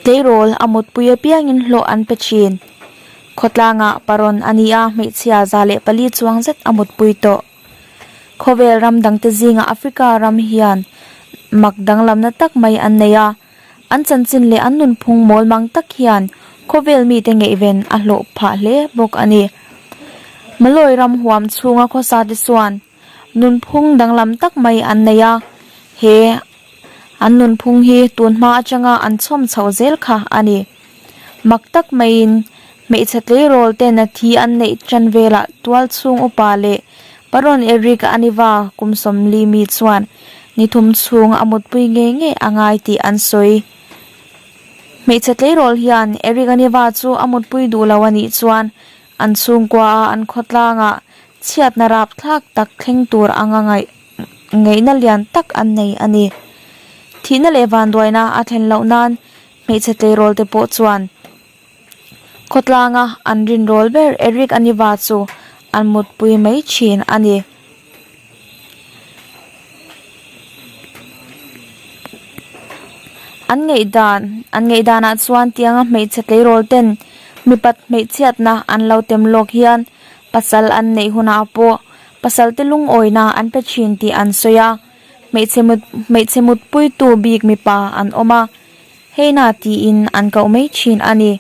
Tleirawl a mutpui apiangin hlawh an pe thin. Khawtlangah parawn a ni a, hmeichhia 104 chuang zet a mutpui tawh. Khawvel ram dangte zingah Africa ram hian mak danglamna tak mai an nei a, an chanchin leh an nunphung mawl mang tak hian khawvel mite ngaihven a hlawh phah hle bawk a ni. Malawi ram huam chhunga khawsa te chuan nunphung danglam tak mai an nei a, he an nunphung hi tunhma atanga an chhawm chhoh zel kha a ni. Mak tak maiin hmeichhe tleirawl ten a thi an neih tan velah tual chhung upa leh Baron Eric Aniva kum 40 mi chuan ni thum chhung a mutpui ngei ngei a ngai tih an sawi. Hmeichhe tleirawl hian Eric Aniva chu a mutpui duh lo a nih chuan an chhungkua a an khawtlangah chhiatna rapthlak tak thleng tur anga ngaih ngaihna lian tak an nei a ni. Thihna leh vanduaina a thlen loh nan Hmeichhe tleirawl te pawh chuan khawtlanga an rinrawl ber Eric Aniva chu an mutpui mai thin a ni. An ngaihdan an ngaihdanah chuan tianga hmeichhe tleirawl ten mipat hmeichhiatna an lo tem lawk hian pasal an neih hunah pawh pasal te lungawina an pe thin tih an sawi a. Hmeichhe mut hmeichhe mutpuitu bik mipa an awm a, heina tiin an koh mai thin a ni.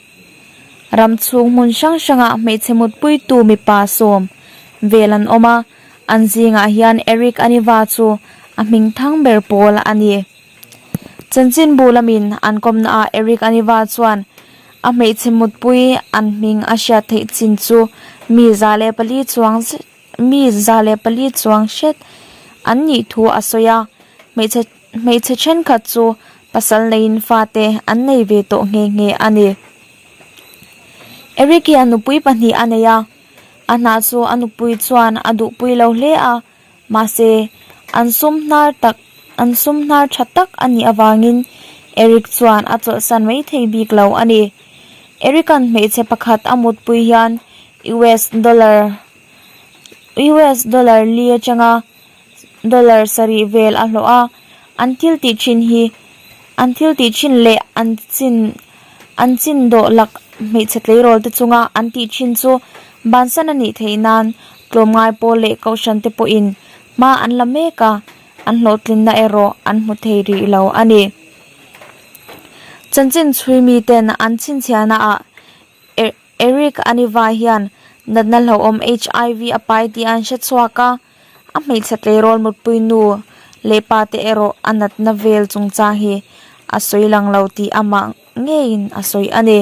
Ram chhung hmun hrang hrangah hmeichhe mutpuitu mipa sawm vel an awm a, an zingah hian Eric Aniva chu a hming thang ber pawl a ni. Chanchinbu lamin an kawmnaah Eric Aniva chuan a hmeichhe mutpui an hming a hriat theih chin chu mi 104 chuang Mi 104 chuang hret an nih thu a sawi a, hmeichhe hmeichhe thenkhat chu pasal neiin fate an nei ve tawh nghe nghe a ni. Eric hian nupui pahnih a nei a, a hna chu a nupui chuan a duhpui lo hle a, mahse an sum hnar tak an sum hnar tha tak a nih avangin Eric chuan a chawlhsan mai thei bik lo a ni. Eric-a'n hmeichhe pakhat a mutpui hian US dollar US dollar li atanga dollar sarih vel a hlawh a, an thil tih thin hi an thil tih thin leh an chin an chin dawh lak hmeichhe tleirawl te chunga an tih thin chu bansan a nih theih nan tlawmngai pawl leh kohhran te pawhin hma an la mek a, an hlawhtlinna erawh an hmu thei rih lo a ni. Chanchin chhui miten an chhinchhiahna ah Eric Aniva hian natna hlauhawm HIV a pai tih an hre chhuak a, a hmeichhe tleirawl mutpui nu leh pa te erawh a natna vel chungchang hi a sawi lang lo tih amah ngeiin a sawi a ni.